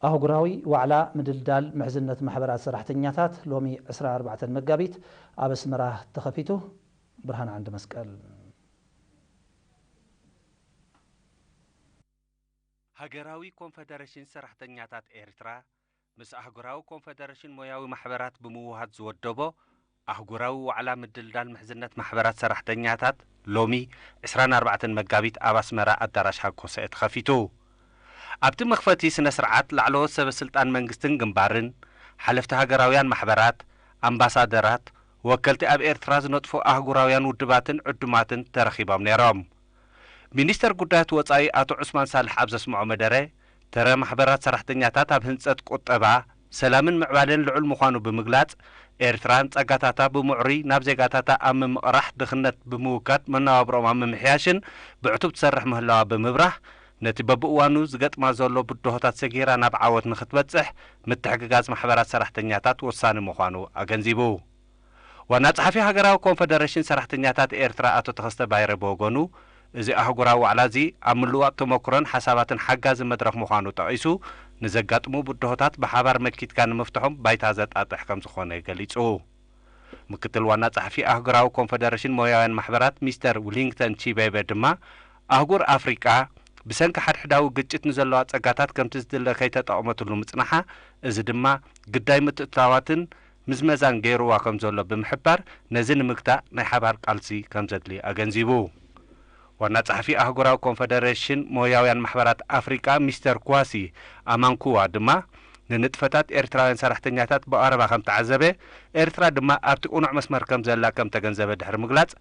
ኣህጉራዊ ዋዕላ ምድልዳል ምሕዝነት ማሕበራት ሰራሕተኛታት ሎሚ ዕስራን ኣርባዕተን መጋቢት ኣብ ኣስመራ ተኸፊቱ። ብርሃን ዓንዲ መስቀል። ሃገራዊ ኮንፈደሬሽን ሰራሕተኛታት ኤርትራ ምስ ኣህጉራዊ ኮንፈደሬሽን ሞያዊ ማሕበራት ብምውሃድ ዝወደቦ ኣህጉራዊ ዋዕላ ምድልዳል ምሕዝነት ማሕበራት ሰራሕተኛታት ሎሚ ዕስራን ኣርባዕተን መጋቢት ኣብ ኣስመራ ኣዳራሽ ሃኮሰኤ ተኸፊቱ። ኣብቲ መኽፈቲ ስነ ስርዓት ላዕለዎት ሰበ ስልጣን መንግስትን ግንባርን፣ ሓለፍቲ ሃገራውያን ማሕበራት፣ ኣምባሳደራት፣ ወከልቲ ኣብ ኤርትራ ዝነጥፉ ኣህጉራውያን ውድባትን ዕዱማትን ተረኺቦም ነይሮም። ሚኒስተር ጉዳያት ወጻኢ ኣቶ ዑስማን ሳልሕ ኣብ ዘስምዖ መደረ፣ ተረ ማሕበራት ሰራሕተኛታት ኣብ ህንጸት ቁጠባ፣ ሰላምን ምዕባለን ልዑል ምዃኑ ብምግላጽ፣ ኤርትራን ጸጋታታ ብምዕሩይ ናብ ዜጋታታ ኣብ ምምቕራሕ፣ ድኽነት ብምውጋድ፣ መነባብሮኦም ኣብ ምምሕያሽን ብዕቱብ ትሰርሕ ምህላዋ ብምብራህ፣ ነቲ በብእዋኑ ዝገጥማ ዘሎ ብድሆታት ሰጊራ ናብ ዓወት ንኽትበጽሕ ምትሕግጋዝ ማሕበራት ሰራሕተኛታት ወሳኒ ምዃኑ ኣገንዚቡ። ዋና ጸሓፊ ሃገራዊ ኮንፈደሬሽን ሰራሕተኛታት ኤርትራ ኣቶ ተኸስተ ባይረ ብወገኑ፣ እዚ ኣህጉራዊ ዋዕላ እዚ ኣብ ምልዋጥ ተመክሮን ሓሳባትን ሓጋዚ መድረኽ ምዃኑ ጠቒሱ፣ ንዘጋጥሙ ብድሆታት ብሓባር መኪትካ ንምፍትሖም ባይታ ዘጣጥሕ ከም ዝኾነ ገሊጹ። ምክትል ዋና ጸሓፊ ኣህጉራዊ ኮንፈደሬሽን ሞያውያን ማሕበራት ሚስተር ዊሊንግተን ቺቤበ ድማ፣ ኣህጉር ኣፍሪቃ ብሰንኪ ሓድሕዳዊ ግጭት ንዘለዋ ጸጋታት ከምቲ ዝድለ ከይተጠቐመትሉ ምጽናሓ፣ እዚ ድማ ግዳይ ምትእትታዋትን ምዝመዛን ገይርዋ ከም ዘሎ ብምሕባር፣ ነዚ ንምግታእ ናይ ሓባር ቃልሲ ከም ዘድሊ ኣገንዚቡ። ዋና ጸሓፊ ኣህጉራዊ ኮንፈደሬሽን ሞያውያን ማሕበራት ኣፍሪቃ ሚስተር ኳሲ ኣማንኩዋ ድማ፣ ንንጥፈታት ኤርትራውያን ሰራሕተኛታት ብቐረባ ከም ተዓዘበ፣ ኤርትራ ድማ ኣብቲ ቅኑዕ መስመር ከም ዘላ ከም ተገንዘበ ድሕሪ ምግላጽ፣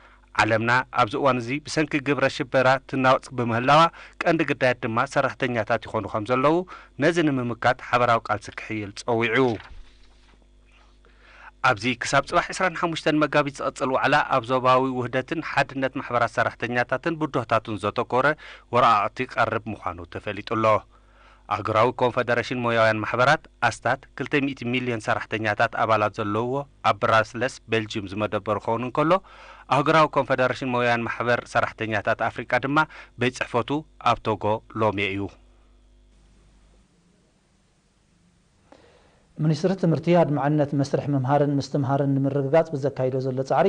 ዓለምና ኣብዚ እዋን እዚ ብሰንኪ ግብረ ሽበራ ትናወጽ ብምህላዋ፣ ቀንዲ ግዳያት ድማ ሰራሕተኛታት ይኾኑ ከም ዘለዉ፣ ነዚ ንምምካት ሓበራዊ ቃልሲ ክሕይል ጸዊዑ። ኣብዚ ክሳብ ጽባሕ ዕስራን ሓሙሽተን መጋቢት ዝቕጽል ዋዕላ፣ ኣብ ዞባዊ ውህደትን ሓድነት ማሕበራት ሰራሕተኛታትን ብድሆታቱን ዘተኮረ ወረቓቕቲ ቀርብ ምዃኑ ተፈሊጡ ኣሎ። ኣህጉራዊ ኮንፈደሬሽን ሞያውያን ማሕበራት፣ ኣስታት፣ ክልተ ሚእቲ ሚልዮን ሰራሕተኛታት ኣባላት ዘለውዎ ኣብ ብራስለስ ቤልጅዩም ዝመደበሩ ክኸውን እንከሎ፣ ኣህጉራዊ ኮንፈደሬሽን ሞያውያን ማሕበር ሰራሕተኛታት ኣፍሪቃ ድማ ቤት ጽሕፈቱ ኣብ ቶጎ ሎሜ እዩ። ሚኒስትሪ ትምህርቲ ኣድማዕነት መስርሕ ምምሃርን ምስትምሃርን ንምርግጋጽ ብዘካይዶ ዘሎ ጻዕሪ፣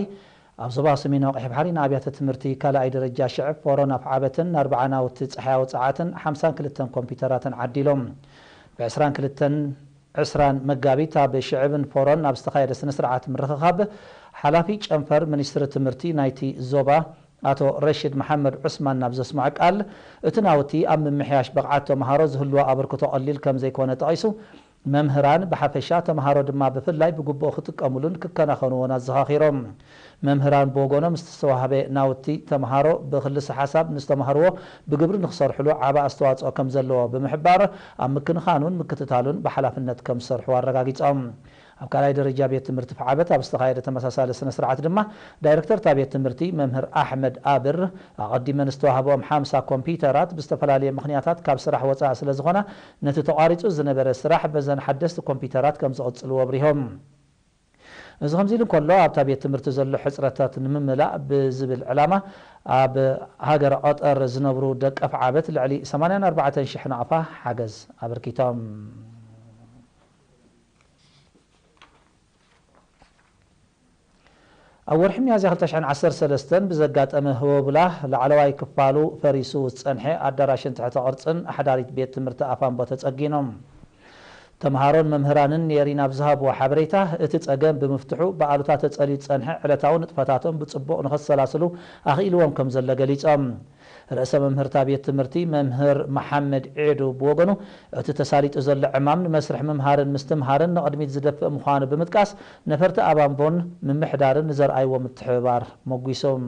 ኣብ ዞባ ሰሜናዊ ቀይሕ ባሕሪ ንኣብያተ ትምህርቲ ካልኣይ ደረጃ ሽዕብ ፎሮን ኣፍዓበትን ኣርብዓ ናውቲ ጸሓያዊ ጸዓትን ሓምሳን ክልተን ኮምፒውተራትን ዓዲሎም። ብ ዕስራን ክልተን ዕስራን መጋቢት ኣብ ሽዕብን ፎሮን ኣብ ዝተኻየደ ስነ ስርዓት ምርኽኻብ፣ ሓላፊ ጨንፈር ሚኒስትሪ ትምህርቲ ናይቲ ዞባ ኣቶ ረሽድ መሓመድ ዑስማን ናብ ዘስምዖ ቃል፣ እቲ ናውቲ ኣብ ምምሕያሽ ብቕዓት ተምሃሮ ዝህልዎ ኣበርክቶ ቀሊል ከም ዘይኮነ ጠቒሱ፣ መምህራን ብሓፈሻ፣ ተምሃሮ ድማ ብፍላይ ብግቡእ ክጥቀሙሉን ክከናኸንዎን ኣዘኻኺሮም። መምህራን ብወገኖም፣ ዝተዋህበ ናውቲ ተምሃሮ ብክልሰ ሓሳብ ንዝተምሃርዎ ብግብሪ ንክሰርሕሉ ዓቢ ኣስተዋጽኦ ከም ዘለዎ ብምሕባር፣ ኣብ ምክንኻኑን ምክትታሉን ብሓላፍነት ከም ዝሰርሑ ኣረጋጊጾም። ኣብ ካልኣይ ደረጃ ቤት ትምህርቲ ፍዓበት ኣብ ዝተኻየደ ተመሳሳሊ ስነ ስርዓት ድማ፣ ዳይሬክተር እታ ቤት ትምህርቲ መምህር ኣሕመድ ኣብር፣ ኣቐዲመን ዝተዋህበኦም ሓምሳ ኮምፒውተራት ብዝተፈላለየ ምኽንያታት ካብ ስራሕ ወጻኢ ስለ ዝኾና፣ ነቲ ተቋሪጹ ዝነበረ ስራሕ በዘን ሓደስቲ ኮምፒውተራት ከም ዝቕጽልዎ ኣብሪሆም። እዚ ከምዚ ኢሉ እንከሎ፣ ኣብታ ቤት ትምህርቲ ዘሎ ሕጽረታት ንምምላእ ብዝብል ዕላማ፣ ኣብ ሃገረ ቀጠር ዝነብሩ ደቂ ኣፍዓበት ልዕሊ ሰማንያን ኣርባዕተን ሽሕ ናቕፋ ሓገዝ ኣበርኪቶም። ኣብ ወርሒ ሚያዝያ ክልተ ሽሕን ዓሰርተ ሰለስተን ብዘጋጠመ ህቦብላ፣ ላዕለዋይ ክፋሉ ፈሪሱ ዝጸንሐ ኣዳራሽን ትሕተ ቅርጽን ኣሕዳሪት ቤት ትምህርቲ ኣፋምቦ ተጸጊኖም። ተምሃሮን መምህራንን ኔሪን ኣብ ዝሃብዎ ሓበሬታ፣ እቲ ጸገም ብምፍትሑ ብኣሉታ ተጸልዩ ዝጸንሐ ዕለታዊ ንጥፈታቶም ብጽቡቕ ንኸሰላስሉ ኣኽኢልዎም ከም ዘሎ ገሊጾም። ርእሰ መምህርታ ቤት ትምህርቲ መምህር መሓመድ ዒዱ ብወገኑ፣ እቲ ተሳሊጡ ዘሎ ዕማም ንመስርሕ ምምሃርን ምስትምሃርን ንቕድሚት ዝደፍእ ምዃኑ ብምጥቃስ፣ ነፈርቲ ኣባምቦን ምምሕዳርን ንዘርኣይዎ ምትሕብባር መጒሶም።